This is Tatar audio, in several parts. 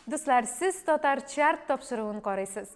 Дуслар, сез Татар чарт тапшыруын карыйсыз.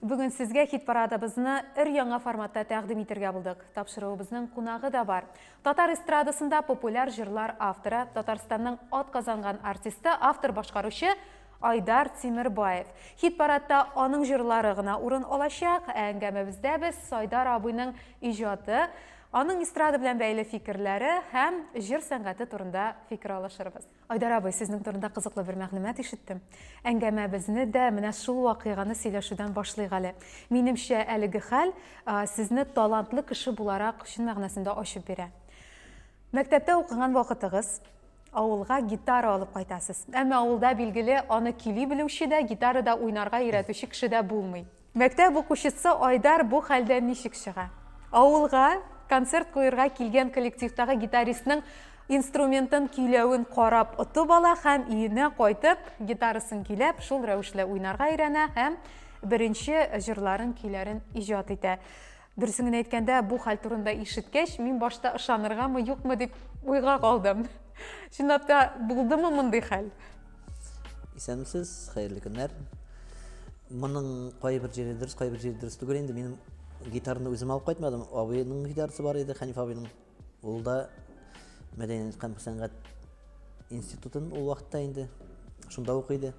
Бүген сезгә хит-парадыбызны өр-яңа форматта тәкъдим итергә булдык. Тапшыруыбызның кунагы да бар. Татар эстрадасында популяр җырлар авторы, Татарстанның атказанган артисты, автор-башкаручы Айдар Тимербаев. Хит-парадта аның җырлары гына урын алачак, ә әңгәмәбездә без Айдар абыйның иҗаты, аның эстрада белән бәйле фикерләре һәм җыр сәнгате турында фикер алышырбыз. Айдар абый, сезнең турында кызыклы бер мәгълүмат ишеттем. Әңгәмәбезне дә менә шул вакыйганы сөйләшүдән башлыйк әле. Минемчә, әлеге хәл сезне талантлы кеше буларак чын мәгънәсендә ачып бирә. Мәктәптә укыган вакытыгыз, авылга гитара алып кайтасыз. Әмма авылда, билгеле, аны көйли белүче дә, гитарада уйнарга өйрәтүче кеше дә булмый. Мәктәп укучысы Айдар бу хәлдән ничек чыга? Авылга концерт куерга килгән коллективтагы гитаристның инструментын көйләвен карап отып ала һәм өенә кайтып, гитарасын көйләп, шул рәвешле уйнарга өйрәнә һәм беренче җырларын, көйләрен иҗат итә. Дөресен генә әйткәндә, бу хәл турында ишеткәч, мин башта ышаныргамы, юкмы дип уйга калдым. Чынлап та, булдымы мондый хәл? Исәнмесез, хәерле көннәр. Моның кайбер җире дөрес, кайбер җире дөрес түгел инде. Минем гитарны үзем алып кайтмадым. Абыйның гитарасы бар иде, Хәниф абыйның. Ул да мәдәният һәм сәнгать институтын ул вакытта инде шунда укый иде.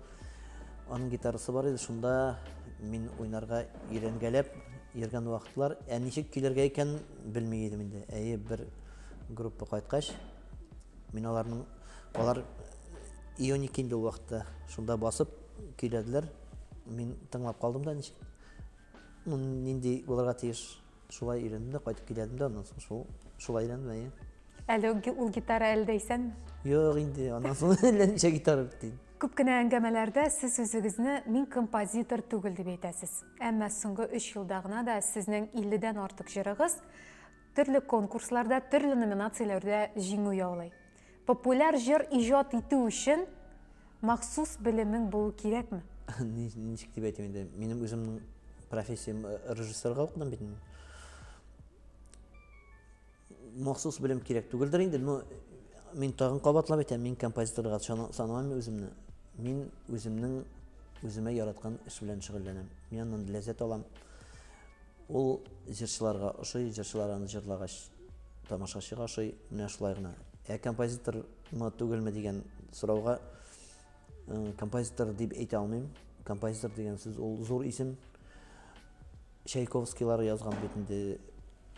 Аның гитарасы бар иде, шунда мин уйнарга өйрәнгәләп йөргән вакытлар, ә ничек көйләргә икән белми идем инде. Әйе, бер группа кайткач, мин аларның алар ионик инде ул вакытта шунда басып көйләделәр. Мин тыңлап калдым да ничек ну, нинди булырга тиеш. Шулай өйрәндем дә, кайтып киләдем дә, аннан соң шул шулай өйрәндем, әйе. Әле ул гитара әле дә исәнме? Юк инде, аннан соң әллә ничә гитара бетте инде. Күп кенә әңгәмәләрдә сез үзегезне мин композитор түгел дип әйтәсез. Әмма соңгы өч елда гына да сезнең 50дән артык җырыгыз төрле конкурсларда, төрле номинацияләрдә җиңү яулый. Популяр җыр иҗат итү өчен махсус белемең булу кирәкме? Ничек дип әйтим инде, минем үземнең профессиям э, режиссерга укыдым бит мин. Махсус белем кирәк түгелдер инде, но мин тагын кабатлап әйтәм, мин композиторга санамыйм үземне. Мин үземнең үземә яраткан эш белән шөгыльләнәм. Мин аннан ләззәт алам. Ул җырчыларга ошый, җырчылар аны җырлагач, тамашачыга ошый, менә шулай гына. Ә композитормы түгелме дигән сорауга э, композитор дип әйтә алмыйм. Композитор дигән сүз ул зур исем. Чайковскийлар язган бит инде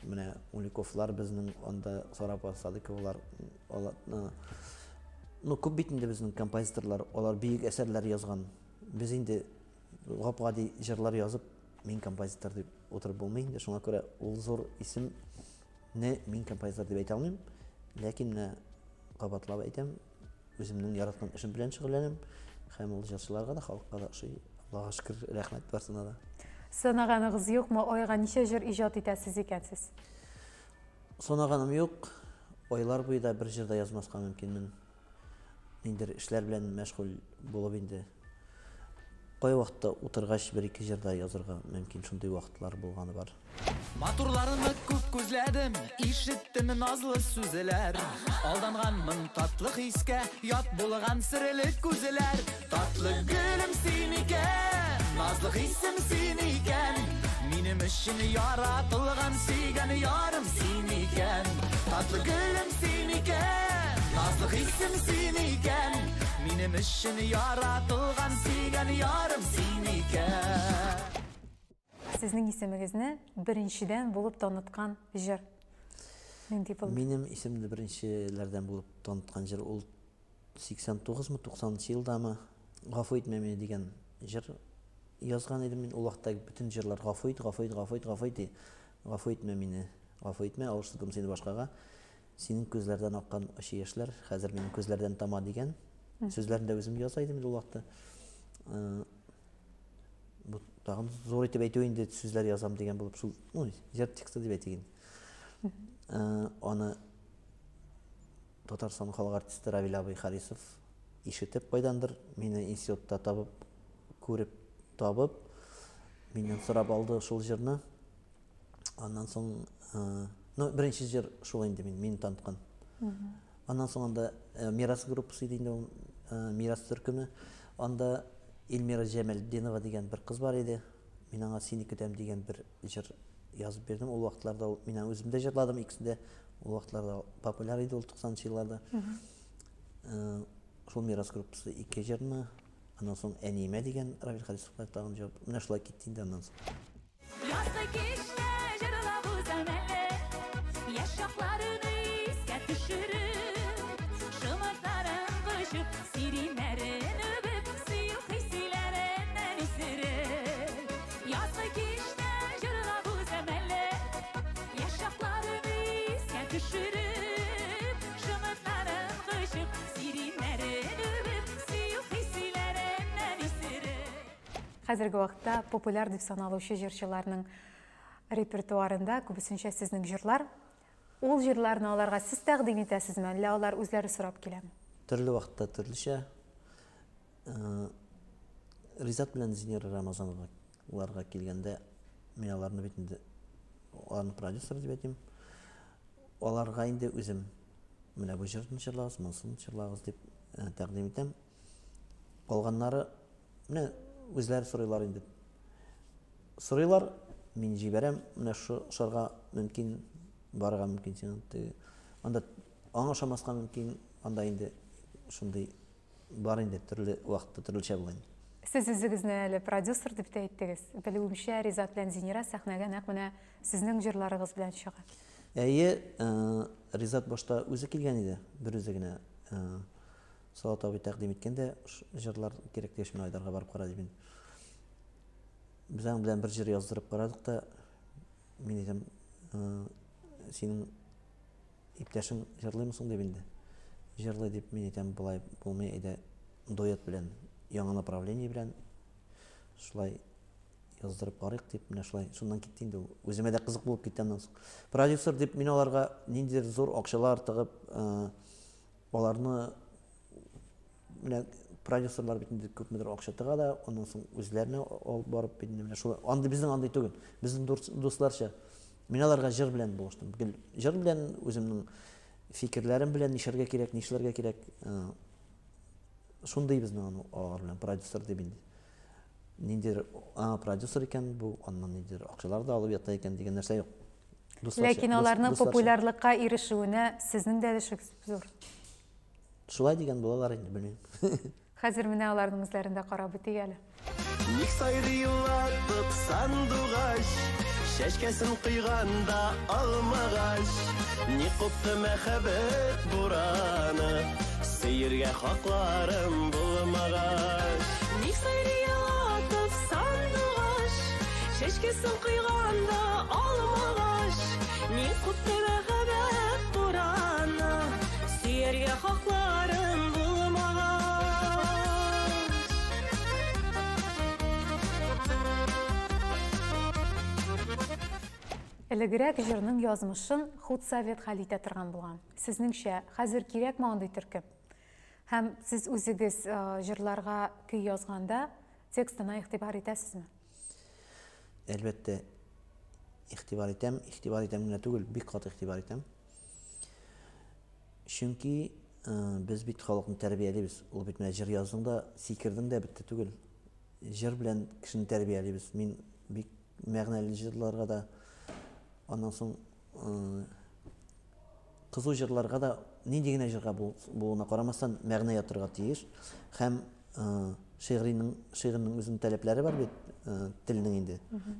менә Уликовлар безнең анда Сара апа Садыковалар алар э, ну күп бит инде безнең композиторлар, алар бөек әсәрләр язган. Без инде гап-гади җырлар язып, мин композитор дип утырып булмый инде. Шуңа күрә ул зур исемне мин композитор дип әйтә алмыйм. Ләкин менә кабатлап әйтәм, үземнең яраткан эшем белән шөгыльләнәм һәм ул җырчыларга да, халыкка да ошый. Аллага шөкер, рәхмәт барсына да. Санаганыгыз юкмы, айга ничә җыр иҗат итәсез икән сез? Санаганым юк. Айлар буе да бер җыр да язмаска мөмкинмен. Ниндидер эшләр белән мәшгуль булып инде. Кайвакытта утыргач бер-ике җыр да язырга мөмкин, шундый вакытлар булганы бар. Матурларны күп күзләдем, ишеттем назлы сүзләр. Алданганмын татлы хискә, ят булган серле күзләр. Татлы гөлем син икән, назлы хисем син икән. Минем өчен яратылган сөйгән ярым син икән. Татлы гөлем син икән, назлы хисем син икән. Минем өчен яратылган сөйгән ярым син икән. Сезнең исемегезне беренчедән булып таныткан җыр нинди булды? Минем исемне беренчеләрдән булып таныткан җыр ул 89 мы, 90 нчы елдамы Гафу итмә мине дигән җыр язган идем мин. Ул вакытта бөтен җырлар гафу ит, гафу ит, гафу ит, гафу ит, гафу итмә мине, гафу итмә, алыштырдым сине башкага. Синең күзләрдән аккан ачы яшьләр хәзер минем күзләрдән тама дигән сүзләрне дә үзем яза идем инде ул вакытта. Э, бу тагын зур итеп әйтү инде сүзләр язам дигән булып шул, ну, җыр тексты дип әйтик инде. Э, аны Татарстан халык артисты Равил абый Харисов ишетеп кайдандыр, мине институтта табып, күреп, табып, миннән сорап алды шул җырны. Аннан соң, э, ну, беренче җыр шул инде мин, мине таныткан. Аннан соң анда э, Мирас группасы иде инде ул, э, Мирас төркеме. Анда Эльмира Җәмәлтдинова дигән бер кыз бар иде. Мин аңа Сине көтәм дигән бер җыр язып бирдем. Ул вакытларда ул мин үзем дә җырладым икесен дә. Ул вакытларда популяр иде ул 90 елларда. Шул Мирас группасы ике җырны, аннан соң Әниемә дигән Равил Харисовка тагын җавап. Менә шулай китте инде аннан соң. Язгы кичтә җырлап узам әле, Яшь чакларны искә төшереп, Шомыртларын кочып, сиреньнәрен үбеп, Сөю хисләреннән исереп. Язгы кичтә җырлап узам әле, Яшь чакларны искә төшереп, Шомыртларын кочып, сиреньнәрен үбеп, Сөю хисләреннән исереп. Хәзерге вакытта популяр дип саналучы җырчыларның репертуарында күбесенчә сезнең җырлар. Ул җырларны аларга сез тәкъдим итәсезме, әллә алар үзләре сорап киләме? Төрле вакытта төрлечә. Ризат белән Зинира Рамазановаларга килгәндә, мин аларны бит инде аларны продюсер дип әйтим. Аларга инде үзем менә бу җырны җырлагыз, монысын җырлагыз дип тәкъдим итәм. Калганнары менә үзләре сорыйлар инде. Сорыйлар, мин җибәрәм, менә шу шарга мөмкин, барырга мөмкин сиңа. Теге, анда аңа ошамаска мөмкин, анда инде шундый бар инде төрле вакытта төрлечә була инде. Сез үзегезне әле продюсер дип тә әйттегез. Белүемчә, Ризат белән Зинира сәхнәгә нәкъ менә сезнең җырларыгыз белән чыга. Әйе, Ризат башта үзе килгән иде, бер үзе генә. Салават абый тәкъдим иткәндә, җырлар кирәк дигәч, мин Айдарга барып кара дип инде. Без аның белән бер җыр яздырып карадык та, мин әйтәм, синең иптәшең җырлыймы соң дип инде. Җырлый дип мин әйтәм, болай булмый, әйдә дуэт белән, яңа направление белән шулай яздырып карыйк дип, менә шулай шуннан китте инде ул. Үземә дә кызык булып китте аннан соң. Продюсер дип мин аларга ниндидер зур акчалар тыгып, аларны менә продюсерлар бит инде күпмедер акча тыга да, аннан соң үзләренә алып барып бит инде менә шулай. Андый безнең андый түгел. Безнең дусларча. Мин аларга җыр белән булыштым. Гел җыр белән үземнең фикерләрем белән нишләргә кирәк, нишләргә кирәк. Шундый безнең аны алар белән продюсер дип инде. Ниндидер продюсер икән бу, аннан ниндидер акчалар да алып ята икән дигән нәрсә юк. Ләкин аларның популярлыкка ирешүенә сезнең дә өлешегез зур. Шулай дигән булалар инде, белмим. Хәзер менә аларның үзләрен дә карап үтик әле. Ник сайрый елатып сандугач, чәчкәсен койганда алмагач, ник купты мәхәббәт бураны, сөергә хакларым булмагач. Ник сайрый елатып сандугач, чәчкәсен койганда алмагач, ник купты мәхәббәт бураны, сөяргә хакларым булмагач. Элегрәк җырның язмышын худсовет хәл итә торган булган. Сезнеңчә, хәзер кирәкме андый төркем? Һәм сез үзегез җырларга көй язганда текстына игътибар итәсезме? Әлбәттә, игътибар итәм, игътибар итәм генә түгел, бик каты игътибар итәм. Чөнки без бит халыкны тәрбиялибез. Ул бит менә җыр яздың да, сикердең дә бетте түгел. Җыр белән кешене тәрбиялибез. Мин бик мәгънәле җырларга да, аннан соң кызу җырларга да, нинди генә җырга булуына карамастан, мәгънә ятырга тиеш. Һәм шигырьнең үзенең таләпләре бар бит, телнең инде.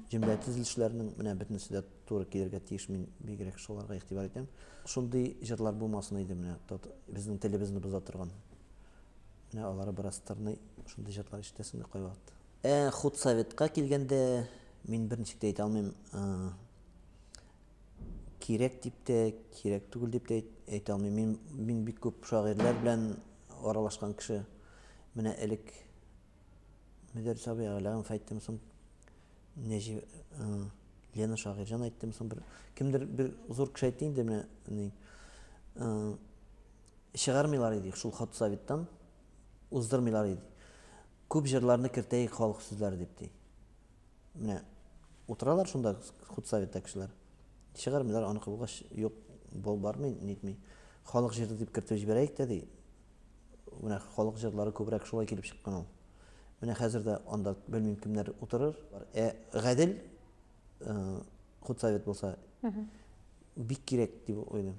Җөмлә төзелешләренең менә бөтенесе дә туры килергә тиеш, мин бигрәк шуларга игътибар итәм. Шундый җырлар булмасын иде менә, безнең телебезне боза торган. Менә алары бераз тырный, шундый җырлар ишетәсең дә кайвакыт. Худсоветка килгәндә, мин берничек тә әйтә алмыйм, кирәк дип тә, кирәк түгел дип тә әйтә алмыйм. Мин бик күп шагыйрьләр белән аралашкан кеше. Менә элек Мөдәррис абый Әгъләмов әйттеме соң, Нәҗип, Лена Шагыйрьҗан әйттеме соң, бер кемдер бер зур кеше әйтте инде менә, ни, чыгармыйлар иде шул худсоветтан, уздырмыйлар иде. Күп җырларны кертәйек халык сүзләре дип ди. Менә утыралар шунда худсоветта кешеләр. Чыгармыйлар, аныкы булгач, юк, бу бармый, нитми. Халык җыры дип кертеп җибәрәйек тә ди. Менә халык җырлары күбрәк шулай килеп чыккан ул. Менә хәзер дә анда белмим кемнәр утырыр. Ә гадел худсовет булса, бик кирәк дип уйлыйм.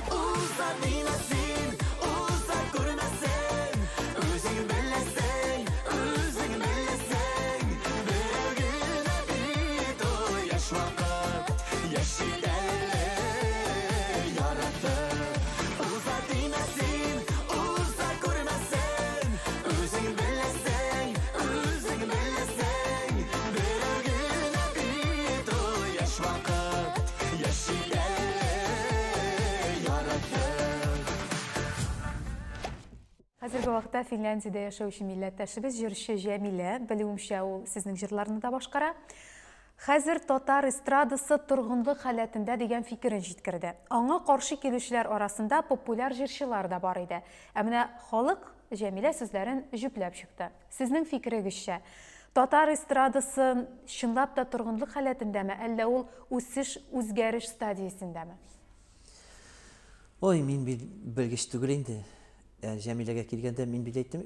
Уза димәсен, уза күрмәсен, үзең беләсең, үзең беләсең, берәү генә бит ул яшь вакыт, яшь әле яратып. Уза димәсен, уза күрмәсен, үзең беләсең, үзең беләсең, берәү генә бит ул яшь вакыт, яшь әле яратып. Хәзерге вакытта Финляндиядә яшәүче милләттәшебез җырчы Җәмилә, белүемчә, ул сезнең җырларны да башкара. Хәзер татар эстрадасы торгынлык халәтендә дигән фикерен җиткерде. Аңа каршы килүчеләр арасында популяр җырчылар да бар иде. Ә менә халык Җәмилә сүзләрен җөпләп чыкты. Сезнең фикерегезчә, татар эстрадасы чынлап та торгынлык халәтендәме, әллә ул үсеш, үзгәреш стадиясендәме? Ой, мин бит белгеч түгел инде. Ә Җәмиләгә килгәндә, мин бит әйттем,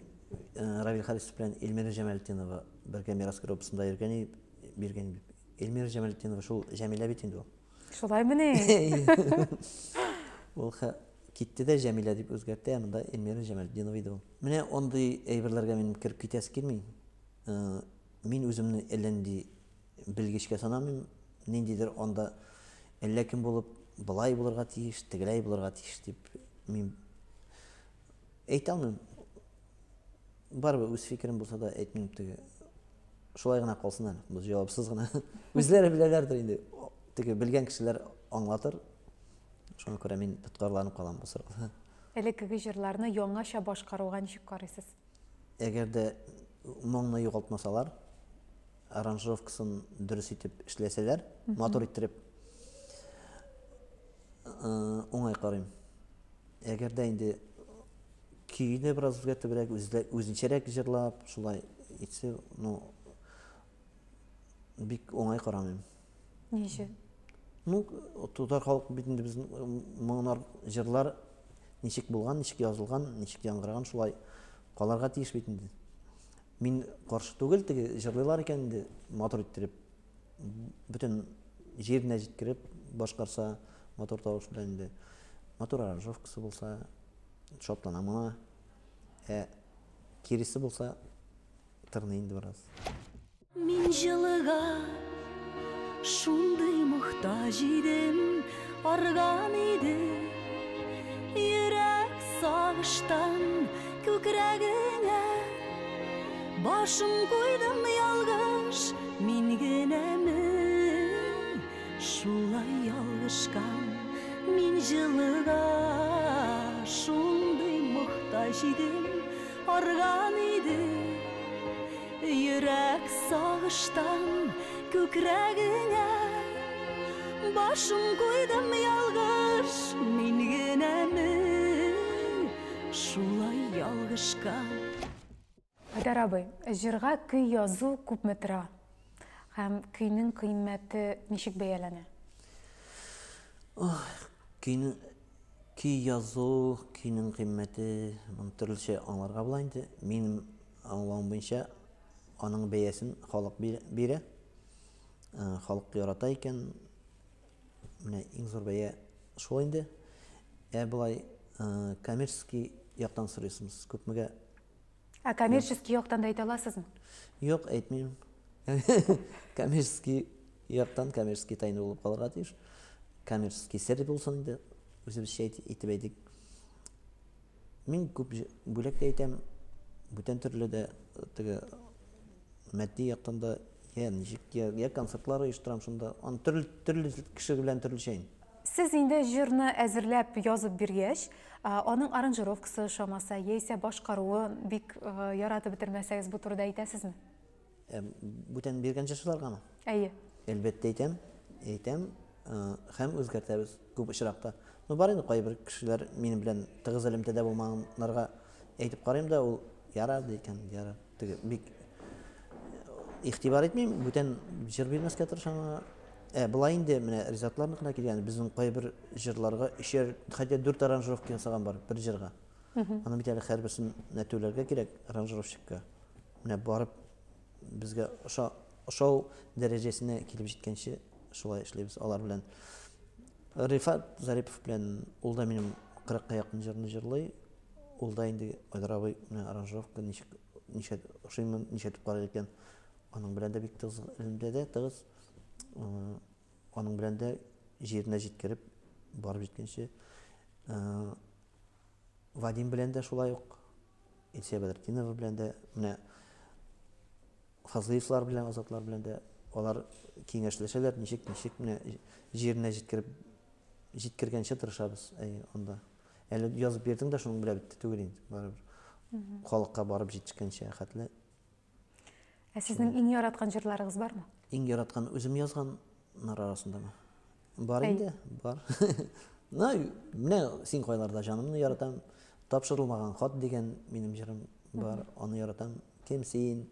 Равил Харисов белән Эльмира Җамалетдинова бергә Мирас группасында йөргән биргән. Эльмира Җамалетдинова шул Җәмилә бит инде ул. Шулаймыни? Ул китте дә Җәмилә дип үзгәртте, ә монда Эльмира Җамалетдинова иде ул. Менә андый әйберләргә минем кереп китәсе килми. Мин үземне әллә нинди белгечкә санамыйм, ниндидер анда әллә кем булып, былай булырга тиеш, тегеләй булырга тиеш дип мин әйтә алмыйм. Барыбер үз фикерем булса да әйтмим теге. Шулай гына калсын әле, бу җавапсыз гына. Үзләре беләләрдер инде. Теге белгән кешеләр аңлатыр. Шуңа күрә мин тоткарланып калам бу сорауда. Элеккеге җырларны яңача башкаруга ничек карыйсыз? Әгәр дә моңны югалтмасалар, аранжировкасын дөрес итеп эшләсәләр, матур иттереп, уңай карыйм. Әгәр дә инде көйне бераз үзгәртебрәк, үзенчәрәк җырлап, шулай итсе, ну, бик уңай карамыйм. Ни өчен? Ну, татар халык бит инде безнең моңнар, җырлар ничек булган, ничек язылган, ничек яңгыраган, шулай калырга тиеш бит инде. Мин каршы түгел, теге җырлыйлар икән инде, матур иттереп, бөтен җиренә җиткереп башкарса, матур тавыш белән инде, матур аранжировкасы булса, шатланам гына. Ә киресе булса, тырный инде бераз. Мин җылыга шундый мохтаҗ идем, арган иде йөрәк сагыштан күкрәгеңә. Башым куйдым ялгыш, мин генәме шулай ялгышкан? Мин җылыга шундый мохтаҗ идем, арган иде йөрәк сагыштан күкрәгеңә. Башым куйдым ялгыш, мин генәме шулай ялгышкан? Айдар абый, җырга көй язу күпме тора? Һәм көйнең кыйммәте ничек бәяләнә? Көйнең көй язу, көйнең кыйммәте, моны төрлечә аңларга була инде. Минем аңлавым буенча, аның бәясен халык бирә. Халык ярата икән, менә иң зур бәя шул инде. Ә болай коммерческий яктан сорыйсыз, күпмегә? Ә коммерческий яктан да әйтә аласызмы? Юк, әйтмим. Коммерческий яктан коммерческий тайна булып калырга тиеш. Коммерческий сер булсын инде, үзебезчә итеп әйтик. Мин күп бүләк тә әйтәм, бүтән төрле дә теге матди яктан да, я ничек, я концертлар оештырам шунда. Аны төрле, төрле кеше белән төрлечә инде. Сез инде җырны әзерләп язып биргәч, аның аранжировкасы ошамаса, яисә башкаруы бик яратып бетермәсәгез, бу турыда әйтәсезме? Бүтән биргән җырчыларгамы? Әйе. Әлбәттә әйтәм, әйтәм, һәм үзгәртәбез күп очракта. Ну, бар инде кайбер кешеләр минем белән тыгыз элемтәдә булмаганнарга әйтеп карыйм да, ул ярар ди икән, ярар. Теге бик игътибар итмим, бүтән җыр бирмәскә тырышам. Ә болай инде менә Ризатларныкына килгән, безнең кайбер җырларга өчәр, хәтта дүрт аранжировка ясаган бар бер җырга. Аны бит әле һәрберсен түләргә кирәк аранжировщикка. Менә барып безгә ошау, ошау дәрәҗәсенә килеп җиткәнче шулай эшлибез алар белән. Рифат Зарипов белән ул да минем 40-ка якын җырны җырлый. Ул да инде Айдар абый менә аранжировка ничек ничә ошыймы, ничәтеп карый икән. Аның белән дә бик тыгыз элемтәдә, тыгыз. Аның белән дә җиренә җиткереп барып җиткәнче. Вадим белән дә шулай ук, Илсөя Бәдретдинова белән дә, менә Фазлыевлар белән, Азатлар белән дә алар киңәшләшәләр, ничек, ничек менә җиренә җиткереп җиткергәнче тырышабыз, әй, анда. Әле язып бирдең дә шуның белән бетте түгел инде, барыбер. Халыкка барып җиткәнче хәтле. Ә сезнең иң яраткан җырларыгыз бармы? Иң яраткан үзем язганнар арасындамы? Бар инде, бар. Ну, менә син кайларда җанымны яратам. Тапшырылмаган хат дигән минем җырым бар, аны яратам. Кем син?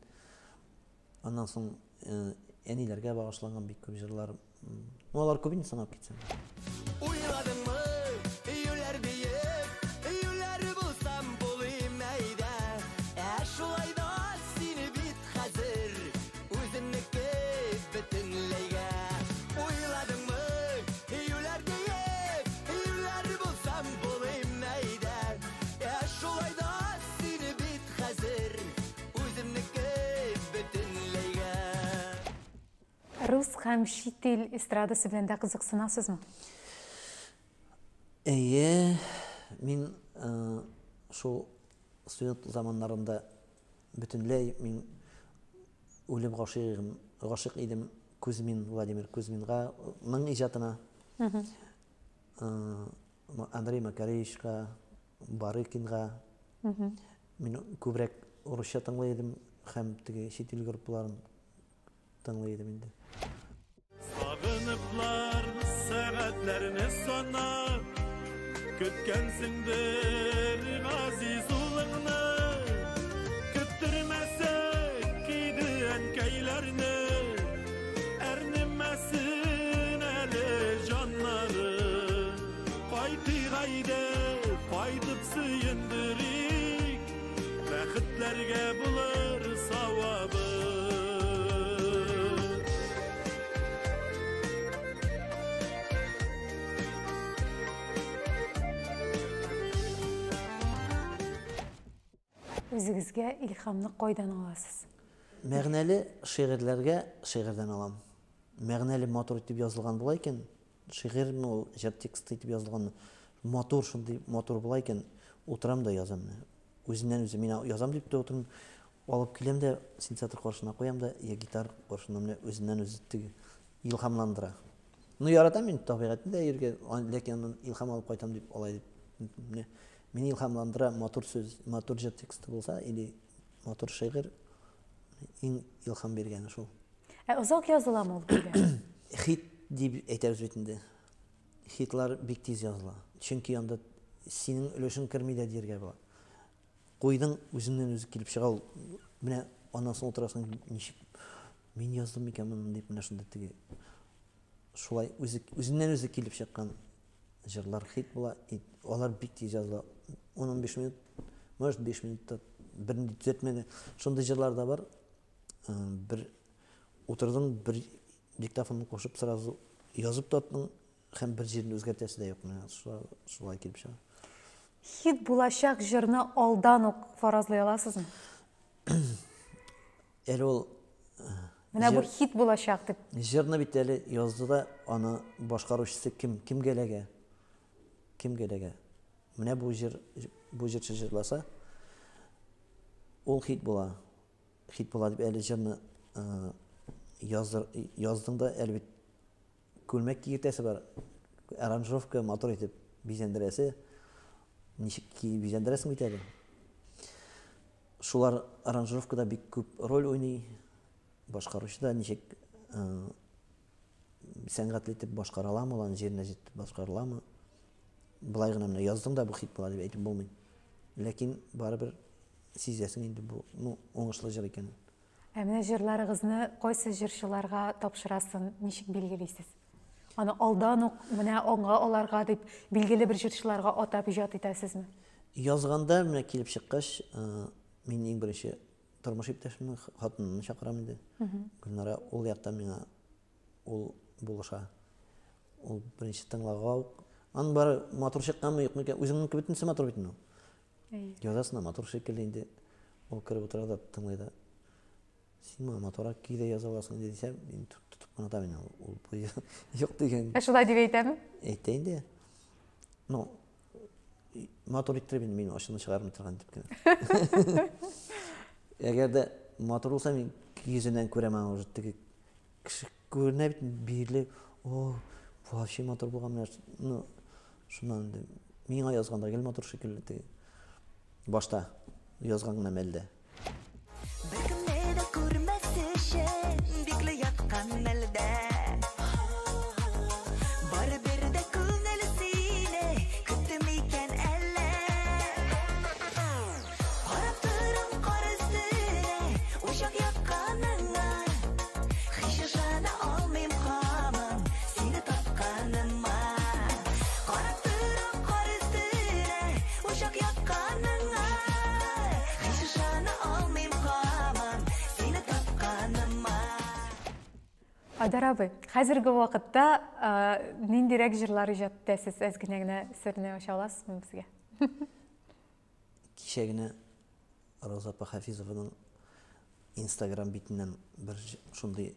Аннан соң э, әниләргә багышланган бик күп җырлар. Ну, алар күп инде санап китсәң. Уйладыңмы, юләр диеп, юләр булсам булыйм әйдә. Ә шулай да сине бит хәзер үземнеке бөтенләйгә. Уйладыңмы, юләр диеп, юләр булсам булыйм әйдә. Ә шулай да сине бит хәзер үземнеке бөтенләйгә. Рус һәм чит ил эстрадасы белән дә кызыксынасызмы? Әйе, мин шул студент заманнарында бөтенләй мин үлеп гашыйк, гашыйк идем Кузьмин, Владимир Кузьминга, ның иҗатына. Андрей Макаревичка, Барыкинга. Мин күбрәк урысча тыңлый идем һәм теге чит ил группаларын тыңлый идем инде. Сагыныплар сәгатьләрне санап, көткәнсеңдер газиз улыңны. Көттермәсәк иде әнкәйләрне, әрнемәсен әле җаннары. Кайтыйк әйдә, кайтып сөендерик, бәхетләргә булыр савабы. Үзегезгә илһамны кайдан аласыз? Мәгънәле шигырьләргә шигырьдән алам. Мәгънәле матур итеп язылган була икән, шигырьме ул, җыр тексты итеп язылганмы, матур шундый матур була икән, утырам да язам. Үзеннән үзе мин язам дип тә утырмыйм. Алып киләм дә синтезатор каршына куям да, я гитар каршына менә үзеннән үзе теге илһамландыра. Ну, яратам мин табигатьне дә йөргә, ләкин аннан илһам алып кайтам дип алай дип. Менә мине илһамландыра матур сүз, матур җыр тексты булса или матур шигырь, иң илһам биргәне шул. Ә озак языламы ул көйләр? Хит дип әйтәбез бит инде. Хитлар бик тиз языла. Чөнки анда синең өлешең керми дә дияргә була. Куйдың, үзеннән үзе килеп чыга ул. Менә аннан соң утырасың, ничек мин яздым микән моны дип, менә шунда теге шулай үзе үзеннән үзе килеп чыккан җырлар хит була. И алар бик тиз языла. 10-15 минут, может 5 минутта бернинди төзәтмә дә. Шундый җырлар да бар. Бер утырдың, бер диктофонны кушып сразу язып та аттың һәм бер җирне үзгәртәсе дә юк. Менә шулай килеп чыга. Хит булачак җырны алдан ук фаразлый аласызмы? Әле ул Менә бу хит булачак дип. Җырны бит әле язды да, аны башкаручысы кем, кемгә эләгә? Кемгә эләгә? Менә бу җыр, бу җырчы җырласа, ул хит була. Хит була дип әле җырны яздыр, яздың да, әле бит күлмәк киертәсе бар. Аранжировка матур итеп бизәндерәсе. Ничек бизәндерәсең бит әле. Шулар аранжировкада бик күп роль уйный. Башкаручы да ничек сәнгатьле итеп башкара аламы, ул аны җиренә җитеп башкара аламы? Былай гына менә яздың да бу хит була дип әйтеп булмый. Ләкин барыбер сизәсең инде бу, ну, уңышлы җыр икәнен. Ә менә җырларыгызны кайсы җырчыларга тапшырасын ничек билгелисез? Аны алдан ук менә аңа аларга дип билгеле бер җырчыларга атап иҗат итәсезме? Язганда менә килеп чыккач, мин иң беренче тормыш иптәшемне, хатынымны чакырам инде. Гөлнара ул яктан миңа ул булыша. Ул беренче тыңлауга ук аның бары матур чыкканмы, юкмы икән, үзеңнеке бөтенесе матур бит инде ул. Язасың да матур шикелле инде. Ул кереп утыра да тыңлый да. Син моңа матуррак көй дә яза аласың инде дисәм, мин тотып кына тотам инде. Ул бу юк дигән. Ә шулай дип әйтәме? Әйтә инде. Ну, матур иттереп инде мин ачуны чыгармый торган дип кенә. Әгәр дә матур булса, мин йөзеннән күрәм аны уже теге кеше күренә бит бирелеп, о, вообще матур булган менә. Ну, шуннан инде миңа язганда гел матур шикелле теге. Башта язган гына мәлдә. Беркемне дә күрмәс өчен бикле яткан мәлдә. Барыбер дә күңел сине көтте микән әллә? Карап торам кар өстенә, учак якканыңа. Һич ышана алмыйм һаман сине тапканыма. Карап торам кар өстенә, учак якканыңа. Һич ышана алмыйм һаман сине тапканыма. Айдар абый, хәзерге вакытта ниндирәк җырлар иҗат итәсез? Әз генә генә серне ача аласызмы безгә? Кичә генә Роза апа Хафизованың Инстаграм битеннән бер шундый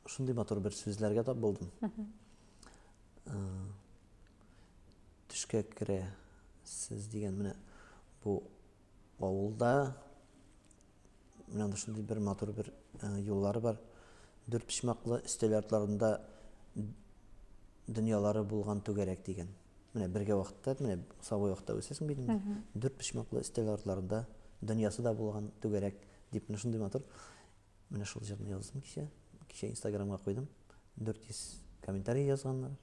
шундый матур бер сүзләргә тап булдым. Төшкә керә сез дигән менә бу авылда менә анда шундый бер матур бер юллары бар. Дүрт почмаклы өстәл артларында дөньялары булган түгәрәк дигән. Менә бергә вакытта, менә сабый вакытта үсәсең бит инде. Дүрт почмаклы өстәл артларында дөньясы да булган түгәрәк дип менә шундый матур. Менә шул җырны яздым кичә. Кичә Инстаграмга куйдым. 400 комментарий язганнар.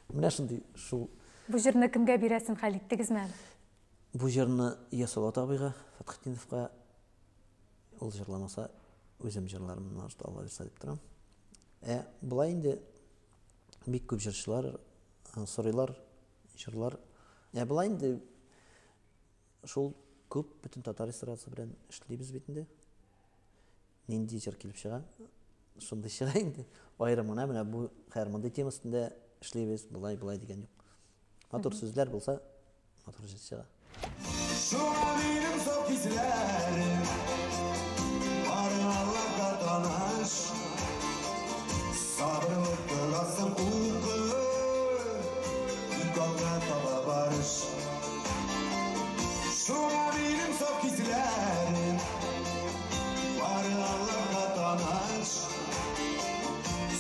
Менә шундый шул. Бу җырны кемгә бирәсен хәл иттегезме әле? Бу җырны Ясалат абыйга, Фәтхетдиновка ул җырламаса, үзем җырлармын, может, Алла бирса дип торам. Ә болай инде бик күп җырчылар сорыйлар, җырлар. Ә болай инде шул күп бөтен татар эстрадасы белән эшлибез бит инде. Нинди җыр килеп чыга, шундый чыга инде. Аерым гына менә бу хәер мондый тема өстендә эшлибез, болай, болай дигән юк. Матур сүзләр булса, матур җыр чыга. Шуңа минем саф хисләрем Бары Аллаһка таныш. Сабырлык догасын укып, Тик алга таба барыш. Шуңа минем саф хисләрем Бары Аллаһка таныш.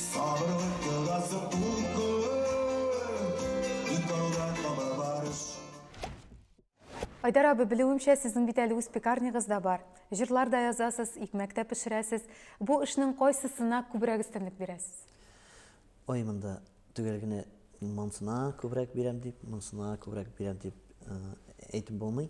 Сабырлык догасын укып, Тик алга таба барыш. Айдар абый, белүемчә, сезнең бит әле үз пекарнягыз да бар. Җырлар да язасыз, икмәк тә пешерәсез. Бу эшнең кайсысына күбрәк өстенлек бирәсез? Ой, монда төгәл генә монсына күбрәк бирәм дип, монсына күбрәк бирәм дип әйтеп булмый.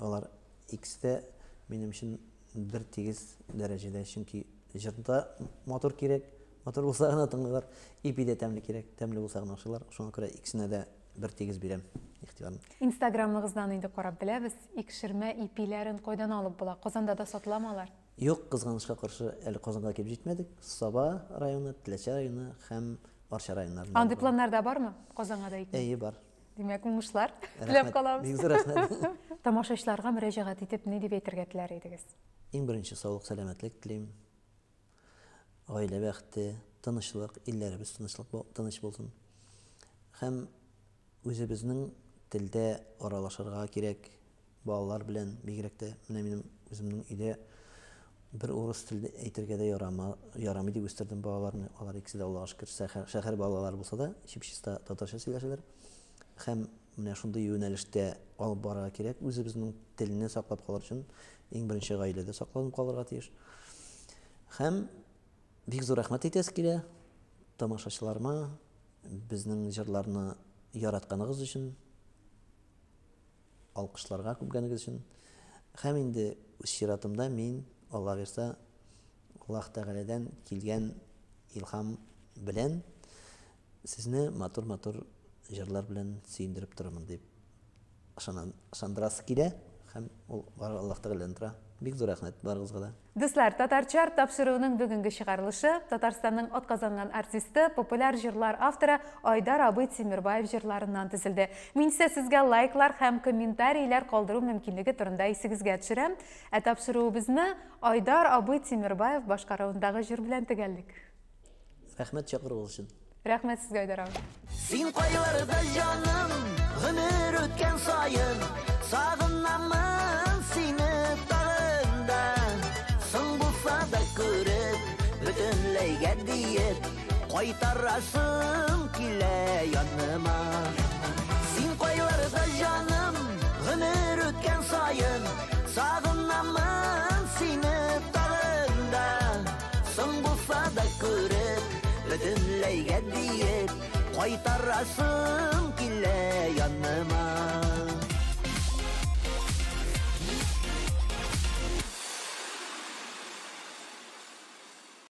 Алар икесе дә минем өчен бер тигез дәрәҗәдә, чөнки җырда матур кирәк, матур булса гына тыңлыйлар, ипи дә тәмле кирәк, тәмле булса гына ашыйлар. Шуңа күрә икесенә дә бер тигез бирәм игътибарны. Инстаграмыгыздан инде карап беләбез, икшермә ипиләрен кайдан алып була? Казанда да сатыламы алар? Юк, кызганычка каршы, әле Казанга килеп җитмәдек. Саба районы, Теләче районы һәм Арча районнарында. Андый планнар да бармы? Казанга да икмәк? Әйе, бар. Димәк, уңышлар теләп калабыз. Бик зур рәхмәт. Тамашачыларга мөрәҗәгать итеп ни дип әйтергә теләр идегез? Иң беренче саулык, сәламәтлек телим. Гаилә бәхете, тынычлык, илләребез тынычлык, тыныч булсын. Һәм үзебезнең телдә аралашырга кирәк балалар белән, бигрәк тә менә минем үземнең өйдә бер урыс телдә әйтергә дә ярама, ярамый дип үстердем балаларны. Алар икесе дә Аллага шөкер, шәһәр, шәһәр балалары булса да, чип-чиста татарча сөйләшәләр. Һәм менә шундый юнәлештә алып барырга кирәк. Үзебезнең телне саклап калыр өчен иң беренче гаиләдә сакланып калырга тиеш. Һәм бик зур рәхмәт әйтәсе килә тамашачыларыма, безнең җырларны яратканыгыз өчен, алкышларга күмгәнегез өчен. Һәм инде үз чиратымда мин, Алла бирса, Аллаһ Тәгаләдән килгән илһам белән сезне матур-матур җырлар белән сөендереп торырмын дип ышанам, ышандырасы килә һәм ул бары Аллаһ Тәгаләдән тора. Бик зур рәхмәт барыгызга да. Дуслар, Татар Чарт тапшыруының бүгенге чыгарылышы Татарстанның атказанган артисты, популяр җырлар авторы Айдар абый Тимербаев җырларыннан төзелде. Мин исә сезгә лайклар һәм комментарийлар калдыру мөмкинлеге турында исегезгә төшерәм. Ә тапшыруыбызны Айдар абый Тимербаев башкаруындагы җыр белән төгәллик. Рәхмәт чакыруыгыз өчен. Рәхмәт сезгә, Айдар абый. Син кайларда, җаным, гомер үткән саен сагынамын сине тагын да. Соң булса да күреп, бөтенләйгә диеп, кайтарасым килә яныма. Син кайларда, җаным, гомер үткән саен сагынамын сине тагын да. Соң булса да күреп, бөтенләйгә диеп, кайтарасым килә яныма.